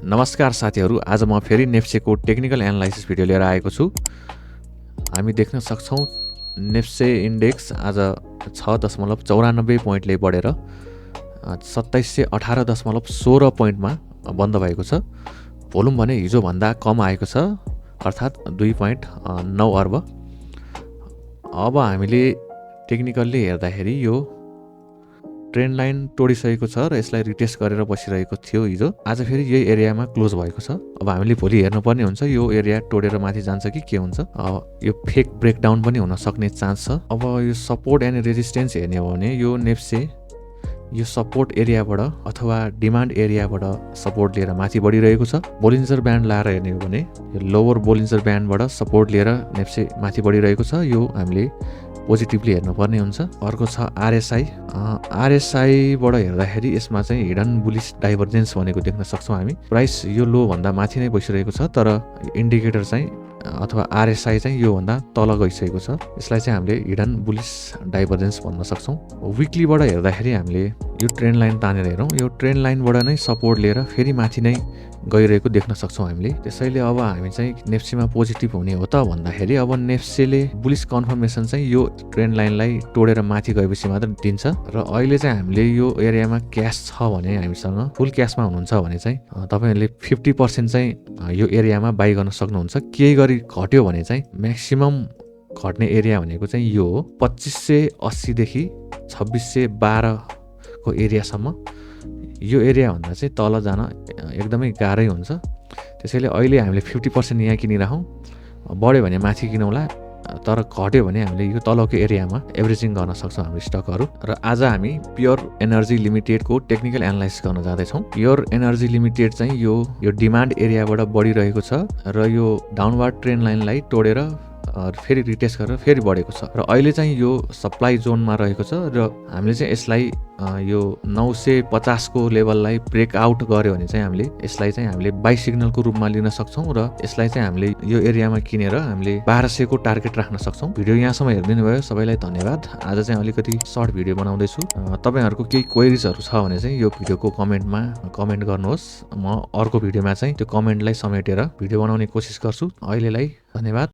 नमस्कार साथीहरू, आज म फेरि नेप्सेको टेक्निकल एनालाइसिस भिडियो लिएर आएको छु। हामी देख्न सक्छौँ नेप्से इन्डेक्स आज 6.94 पोइन्टले बढेर 2718.16 पोइन्टमा बन्द भएको छ। भोल्युम भने हिजोभन्दा कम आएको छ, अर्थात् 2.9 अर्ब। अब हामीले टेक्निकल्ली हेर्दाखेरि यो ट्रेन्ड लाइन तोडिसकेको छ र यसलाई रिटेस्ट गरेर बसिरहेको थियो हिजो। आज फेरि यही एरियामा क्लोज भएको छ। अब हामीले भोलि हेर्नुपर्ने हुन्छ यो एरिया तोडेर माथि जान्छ कि के हुन्छ। यो फेक ब्रेकडाउन पनि हुन सक्ने चान्स छ। अब यो सपोर्ट एन्ड रेजिस्टेन्स हेर्ने हो भने यो नेप्से यो सपोर्ट एरियाबाट अथवा डिमान्ड एरियाबाट सपोर्ट लिएर माथि बढिरहेको छ। बोलिन्जर ब्यान्ड लाएर हेर्ने हो भने यो लोवर बोलिन्जर ब्यान्डबाट सपोर्ट लिएर नेप्से माथि बढिरहेको छ। यो हामीले पोजिटिभली हेर्नुपर्ने हुन्छ। अर्को छ आरएसआई। आरएसआईबाट हेर्दाखेरि यसमा चाहिँ हिडन बुलिस डाइभर्जेन्स भनेको देख्न सक्छौँ हामी। प्राइस यो लो भन्दा माथि नै बसिरहेको छ, तर इन्डिकेटर चाहिँ अथवा आरएसआई चाहिँ योभन्दा तल गइसकेको छ। यसलाई चाहिँ हामीले हिडन बुलिस डाइभर्जेन्स भन्न सक्छौँ। विकलीबाट हेर्दाखेरि हामीले यो ट्रेन्ड लाइन तानेर हेरौँ। यो ट्रेन्ड लाइनबाट नै सपोर्ट लिएर फेरि माथि नै गइरहेको देख्न सक्छौँ हामीले। त्यसैले अब हामी चाहिँ नेप्सेमा पोजिटिभ हुने हो त भन्दाखेरि अब नेप्सेले बुलिस कन्फर्मेसन चाहिँ यो ट्रेन्ड लाइनलाई तोडेर माथि गएपछि मात्र दिन्छ। र अहिले चाहिँ हामीले यो एरियामा क्यास छ भने, हामीसँग फुल क्यासमा हुनुहुन्छ भने चाहिँ तपाईँहरूले 50% चाहिँ यो एरियामा बाई गर्न सक्नुहुन्छ। केही गरी घट्यो भने चाहिँ म्याक्सिमम घट्ने एरिया भनेको चाहिँ यो हो 2580 देखि 2612 को एरियासम्म। यो एरियाभन्दा चाहिँ तल जान एकदमै गाह्रै हुन्छ। त्यसैले अहिले हामीले 50% यहाँ किनिराखौँ। बढ्यो भने माथि किनौँला, तर घट्यो भने हामीले यो तलको एरियामा एभरेजिङ गर्न सक्छौँ हाम्रो स्टकहरू। र आज हामी प्योर एनर्जी लिमिटेडको टेक्निकल एनालाइसिस गर्न जाँदैछौँ। प्योर एनर्जी लिमिटेड चाहिँ यो डिमान्ड एरियाबाट बढिरहेको छ र यो डाउनवार्ड ट्रेन्ड लाइनलाई तोडेर फेरि रिटेस्ट गरेर फेरि बढेको छ र अहिले चाहिँ यो सप्लाई जोनमा रहेको छ। र हामीले चाहिँ यसलाई यो 950 को लेभललाई ब्रेकआउट गर्यो भने चाहिँ हामीले बाई सिग्नलको रूपमा लिन सक्छौँ र यसलाई चाहिँ हामीले यो एरियामा किनेर हामीले 1200 को टार्गेट राख्न सक्छौँ। भिडियो यहाँसम्म हेरिदिनु भयो, सबैलाई धन्यवाद। आज चाहिँ अलिकति सर्ट भिडियो बनाउँदैछु। तपाईँहरूको केही क्वेरिजहरू छ भने चाहिँ यो भिडियोको कमेन्टमा कमेन्ट गर्नुहोस्। म अर्को भिडियोमा चाहिँ त्यो कमेन्टलाई समेटेर भिडियो बनाउने कोसिस गर्छु। अहिलेलाई धन्यवाद।